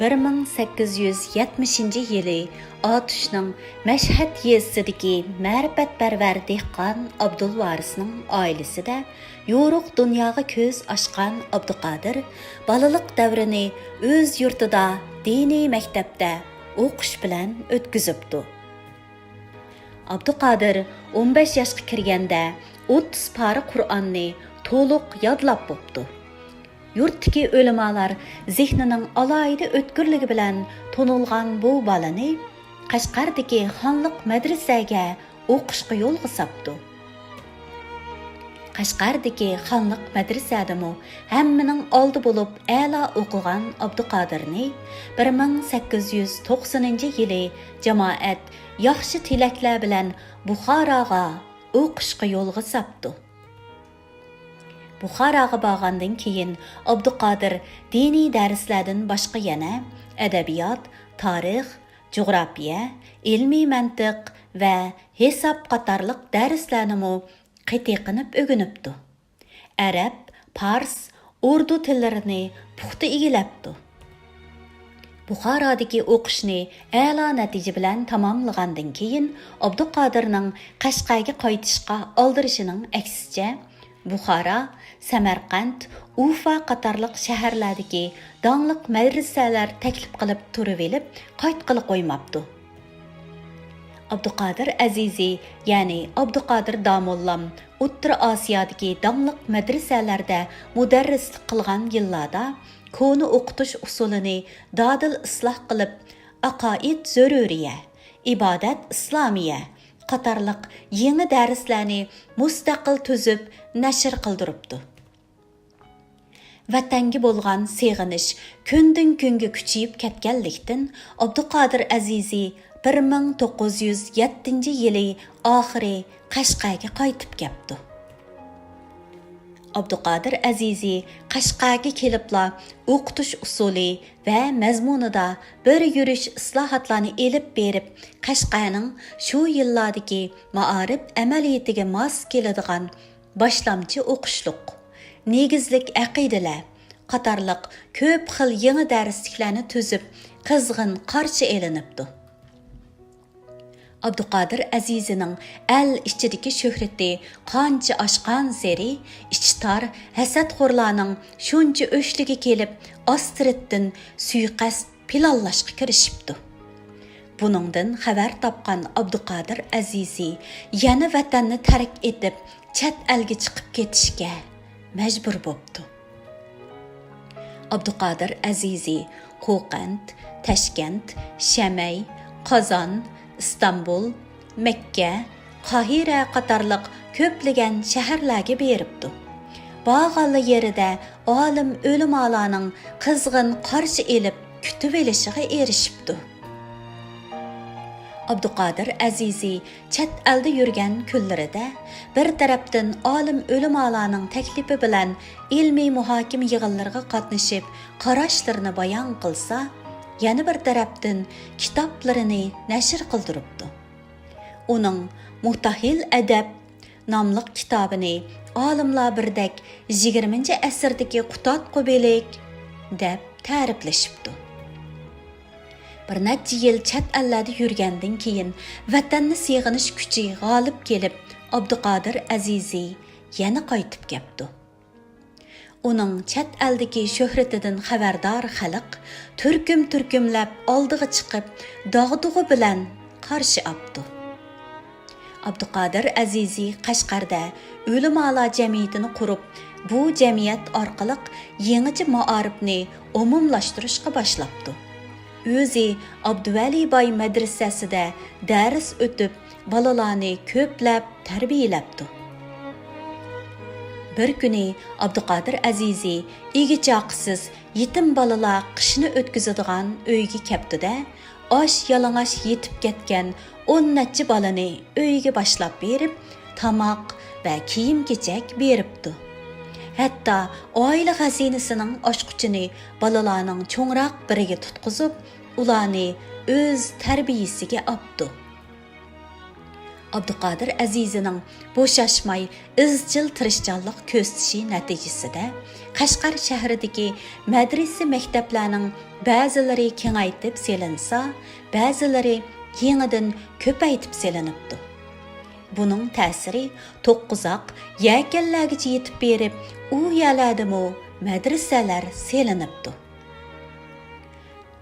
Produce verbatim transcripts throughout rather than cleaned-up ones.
بىر مىڭ سەككىز يۈز يەتمىشىنچى يىلى ئاتۇشنىڭ مەشھەد يېزىسىدىكى مەرىپەتپەرۋەر دېھقان ئابدۇلۋارىسنىڭ ئائىلىسىدە يورۇق دۇنياغا كۆز ئاچقان ئابدۇقادىر بالىلىق دەۋرىنى ئۆز يۇرتىدا دىنىي مەكتەپتە ئوقۇش بىلەن ئۆتكۈزۈپتۇ. ئابدۇقادىر ئون بەش ياشقا كىرگەندە ئوتتۇز پارە قۇرئاننى تولۇق يادلاپ بوپتۇ. يۇرتتىكى ئۆلىمالار زېھنىنىڭ ئالاھىدە ئۆتكۈرلۈكى بىلەن تونۇلغان بۇ بالىنى قەشقەردىكى خانلىق مەدرىسەگە ئوقۇشقا يولغا ساپتۇ. قەشقەردىكى خانلىق مەدرىسەدىمۇ ھەممىنىڭ ئالدى بولۇپ ئەلا ئوقۇغان ئابدۇقادىرنى بىر مىڭ سەككىز يۈز توقسىنىنچى يىلى جامائەت ياخشى تىلەكلەر بىلەن بۇخاراغا ئوقۇشقا يولغا ساپتۇ. بۇخاراغا بارغاندىن كېيىن، ئابدۇقادىر دىنىي دەرسلەردىن باشقا يەنە ئەدەبىيات، تارىخ، جۇغراپىيە، ئىلمىي مەنتىق ۋە ھېساب قاتارلىق دەرسلەرنىمۇ قېتىقىنىپ ئۆگىنىپتۇ. ئەرەب، پارس، ئوردۇ تىللىرىنى پۇختا ئىگىلەپتۇ. بۇخارادىكى ئوقۇشنى ئەلا نەتىجە بىلەن تاماملىغاندىن كېيىن، ئابدۇقادىرنىڭ قەشقەرگە قايتىشقا ئالدىرىشىنىڭ ئەكسىچە، بۇخارا، سەمەرقەنت، ئۇفا قاتارلىق شەھەرلەردىكى داڭلىق مەدرىسەلەر تەكلىپ قىلىپ تۇرۇۋېلىپ، قايتقىلى قويماپتۇ. ئابدۇقادىر ئەزىزى، يەنى ئابدۇقادىر داموللام ئوتتۇرا ئاسىيادىكى داڭلىق مەدرىسەلەردە مۇدەررىسلىك قىلغان يىللاردا، كونا ئوقۇتۇش ئۇسۇلىنى دادىل ئىسلاھ قىلىپ، ئەقائىد زۆرۈرىيە، ئىبادەت ئىسلامىيە قاتارلىق يېڭى دەرسلەرنى مۇستەقىل تۈزۈپ نەشر قىلدۇرۇپتۇ. ۋەتەنگە بولغان سېغىنىش كۈندىن-كۈنگە كۈچىيىپ كەتكەنلىكتىن، ئابدۇقادىر ئەزىزى بىر مىڭ توققۇز يۈز يەتتىنچى يىلى ئاخىرى قەشقەرگە قايتىپ كەپتۇ. ئابدۇقادىر ئەزىزى قەشقەرگە كېلىپلا ئوقۇتۇش ئۇسۇلى ۋە مەزمۇنىدا بىر يۈرۈش ئىسلاھاتلارنى ئېلىپ بېرىپ، قەشقەرنىڭ شۇ يىللاردىكى مائارىپ ئەمەلىيىتىگە ماس كېلىدىغان باشلامچى ئوقۇشلۇق، نېگىزلىك ئەقىدىلەر قاتارلىق كۆپ خىل يېڭى دەرسلىكلەرنى تۈزۈپ، قىزغىن قارشى ئېلىنىپتۇ. ئابدۇقادىر ئەزىزىنىڭ ئەل ئىچىدىكى شۆھرىتى قانچە ئاشقانسېرى، ئىچى تار ھەسەتخورلارنىڭ شۇنچە ئۆچلۈكى كېلىپ، ئاستىرتتىن سۇيىقەست پىلانلاشقا كىرىشىپتۇ. بۇنىڭدىن خەۋەر تاپقان ئابدۇقادىر ئەزىزى يەنە ۋەتەننى تەرك ئېتىپ، چەت ئەلگە چىقىپ كېتىشكە مەجبۇر بوپتۇ. ئابدۇقادىر ئەزىزى خوقەنت، تەشكەنت، شەمەي، قازان، ئىستانبۇل، مەككە، قاھىرە قاتارلىق كۆپلىگەن شەھەرلەرگە بېرىپتۇ. بارغانلا يېرىدە ئالىم ئۆلىمالارنىڭ قىزغىن قارشى ئېلىپ كۈتۈۋېلىشىغا ئېرىشىپتۇ. ئابدۇقادىر ئەزىزى چەت ئەلدە يۈرگەن كۈنلىرىدە بىر تەرەپتىن ئالىم ئۆلىمالارنىڭ تەكلىپى بىلەن ئىلمىي مۇھاكىمە يىغىنلىرىغا قاتنىشىپ، قاراشلىرىنى بايان قىلسا، يەنە بىر تەرەپتىن كىتابلىرىنى نەشر قىلدۇرۇپتۇ. ئۇنىڭ مۇتەھھىل ئەدەب ناملىق كىتابىنى ئالىملار بىردەك «يىگىرمىنچى ئەسىردىكى قۇتادغۇ بىلىك» دەپ تەرىپلىشىپتۇ. بىر نەچچە يىل چەت ئەللەردە يۈرگەندىن كېيىن، ۋەتەننى سېغىنىش كۈچى غالىب كېلىپ، ئابدۇقادىر ئەزىزى يەنە قايتىپ كەپتۇ. ئۇنىڭ چەت ئەلدىكى شۆھرىتىدىن خەۋەردار خەلق تۈركۈم-تۈركۈملەپ ئالدىغا چىقىپ، داغدۇغا بىلەن قارشى ئاپتۇ. ئابدۇقادىر ئەزىزى قەشقەردە ئۆلىمالار جەمئىيىتىنى قۇرۇپ، بۇ جەمئىيەت ئارقىلىق يېڭىچە مائارىپنى ئومۇملاشتۇرۇشقا باشلاپتۇ. ئۆزى ئابدۇۋەلى باي مەدرىسەسىدە دەرس ئۆتۈپ، بالىلارنى كۆپلەپ تەربىيەلەپتۇ. بىر كۈنى ئابدۇقادىر ئەزىزى ئىگە-چاقىسىز يېتىم بالىلار قىشنى ئۆتكۈزىدىغان ئۆيگە كەپتۇ-دە، ئاچ-يالىڭاچ يېتىپ كەتكەن ئون نەچچە بالىنى ئۆيىگە باشلاپ بېرىپ، تاماق ۋە كىيىم-كېچەك بېرىپتۇ. ھەتتا ئائىلە خەزىنىسىنىڭ ئاچقۇچىنى بالىلارنىڭ چوڭراق بىرىگە تۇتقۇزۇپ، ئۇلارنى ئۆز تەربىيىسىگە ئاپتۇ. ئابدۇقادىر ئەزىزىنىڭ بوشاشماي ئىزچىل تىرىشچانلىق كۆرسىتىشى نەتىجىسىدە، قەشقەر شەھىرىدىكى مەدرىسە مەكتەپلەرنىڭ بەزىلىرى كېڭەيتىپ سېلىنسا، بەزىلىرى يېڭىدىن كۆپەيتىپ سېلىنىپتۇ. بۇنىڭ تەسىرى توققۇزاق، يەكەنلەرگىچە يېتىپ بېرىپ، ئۇ يەرلەردىمۇ مەدرىسەلەر سېلىنىپتۇ.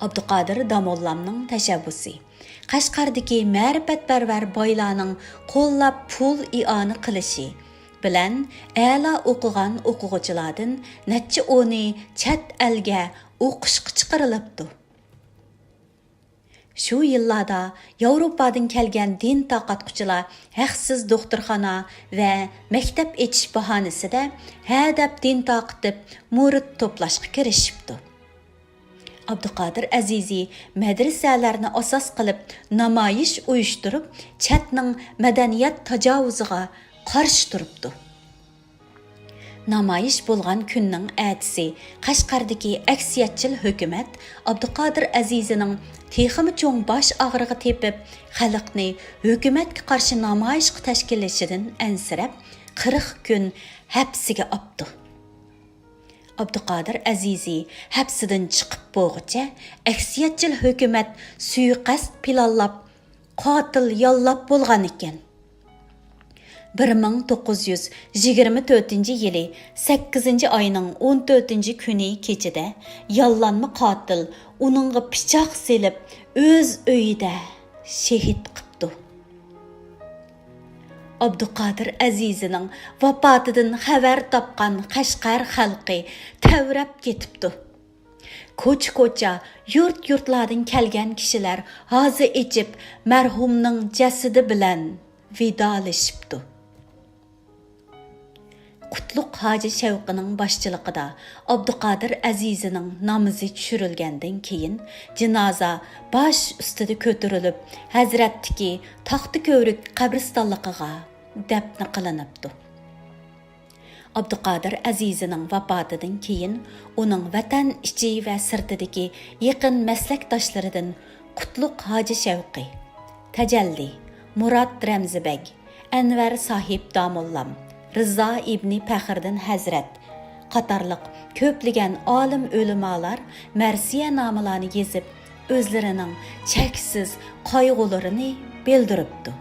ئابدۇقادىر داموللامنىڭ تەشەببۇسى، قەشقەردىكى مەرىپەتپەرۋەر بايلارنىڭ قوللاپ پۇل ئىئانە قىلىشى بىلەن ئەلا ئوقۇغان ئوقۇغۇچىلاردىن نەچچە ئونى چەت ئەلگە ئوقۇشقا چىقىرىلىپتۇ. شۇ يىللاردا ياۋروپادىن كەلگەن دىن تارقاتقۇچىلار ھەقسىز دوختۇرخانا ۋە مەكتەپ ئېچىش باھانىسىدە ھەدەپ دىن تارقىتىپ، مۇرىت توپلاشقا كىرىشىپتۇ. ئابدۇقادىر ئەزىزى مەدرىسەلەرنى ئاساس قىلىپ نامايىش ئۇيۇشتۇرۇپ، چەتنىڭ مەدەنىيەت تاجاۋۇزىغا قارشى تۇرۇپتۇ. نامايىش بولغان كۈننىڭ ئەتىسى قەشقەردىكى ئەكسىيەتچىل ھۆكۈمەت ئابدۇقادىر ئەزىزىنىڭ تېخىمۇ چوڭ باش ئاغرىقى تېپىپ، خەلقنى ھۆكۈمەتكە قارشى نامايىشقا تەشكىللىشىدىن ئەنسىرەپ، قىرىق كۈن ھەپسىگە ئاپتۇ. ئابدۇقادىر ئەزىزى ھەپسىدىن چىقىپ بولغۇچە، ئەكسىيەتچىل ھۆكۈمەت سۇيىقەست پىلانلاپ، قاتىل ياللاپ بولغان ئىكەن. بىر مىڭ توققۇز يۈز يىگىرمە تۆتىنچى يىلى سەككىزىنچى ئاينىڭ ئون تۆتىنچى كۈنى كېچىدە ياللانما قاتىل ئۇنىڭغا پىچاق سېلىپ، ئۆز ئۆيىدە شېھىت قىپتۇ. ئابدۇقادىر ئەزىزىنىڭ ۋاپاتىدىن خەۋەر تاپقان قەشقەر خەلقى تەۋرەپ كېتىپتۇ. كوچا-كوچا، يۇرت-يۇرتلاردىن كەلگەن كىشىلەر ھازا ئېچىپ، مەرھۇمنىڭ جەسىتى بىلەن ۋىدالىشىپتۇ. قۇتلۇق ھاجى شەۋقىنىڭ باشچىلىقىدا ئابدۇقادىر ئەزىزىنىڭ نامىزى چۈشۈرۈلگەندىن كېيىن، جىنازا باش ئۈستىدە كۆتۈرۈلۈپ، ھەزرەتتىكى تاختا كۆۋرۈك قەبرىستانلىقىغا دەپنە قىلىنىپتۇ. ئابدۇقادىر ئەزىزىنىڭ ۋاپاتىدىن كېيىن، ئۇنىڭ ۋەتەن ئىچى ۋە سىرتىدىكى يېقىن مەسلەكداشلىرىدىن قۇتلۇق ھاجى شەۋقى، تەجەللى، مۇرات رەمزىبەگ، ئەنۋەر ساھىب داموللام، رىزا ئىبنى پەخرىدىن ھەزرەت قاتارلىق كۆپلىگەن ئالىم ئۆلىمالار مەرسىيەنامىلارنى يېزىپ، ئۆزلىرىنىڭ چەكسىز قايغۇلىرىنى بىلدۈرۈپتۇ.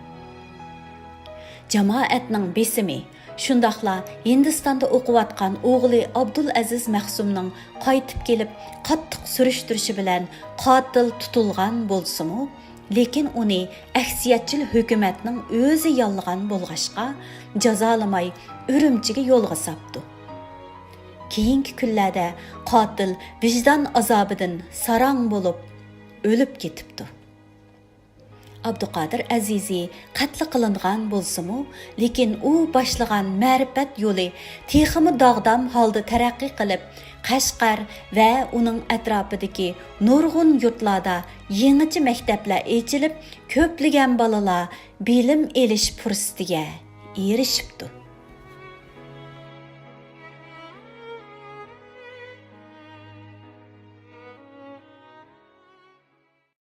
جامائەتنىڭ بېسىمى، شۇنداقلا ھىندىستاندا ئوقۇۋاتقان ئوغلى ئابدۇلئەزىز مەخسۇمنىڭ قايتىپ كېلىپ قاتتىق سۈرۈشتۈرۈشى بىلەن قاتىل تۇتۇلغان بولسىمۇ، لېكىن ئۇنى ئەكسىيەتچىل ھۆكۈمەتنىڭ ئۆزى ياللىغان بولغاچقا، جازالىماي ئۈرۈمچىگە يولغا ساپتۇ. كېيىنكى كۈنلەردە قاتىل ۋىجدان ئازابىدىن ساراڭ بولۇپ ئۆلۈپ كېتىپتۇ. ئابدۇقادىر ئەزىزى قەتل قىلىنغان بولسىمۇ، لېكىن ئۇ باشلىغان مەرىپەت يولى تېخىمۇ داغدام ھالدا تەرەققىي قىلىپ، قەشقەر ۋە ئۇنىڭ ئەتراپىدىكى نۇرغۇن يۇرتلاردا يېڭىچە مەكتەپلەر ئېچىلىپ، كۆپلىگەن بالىلار بىلىم ئېلىش پۇرسىتىگە ئېرىشىپتۇ.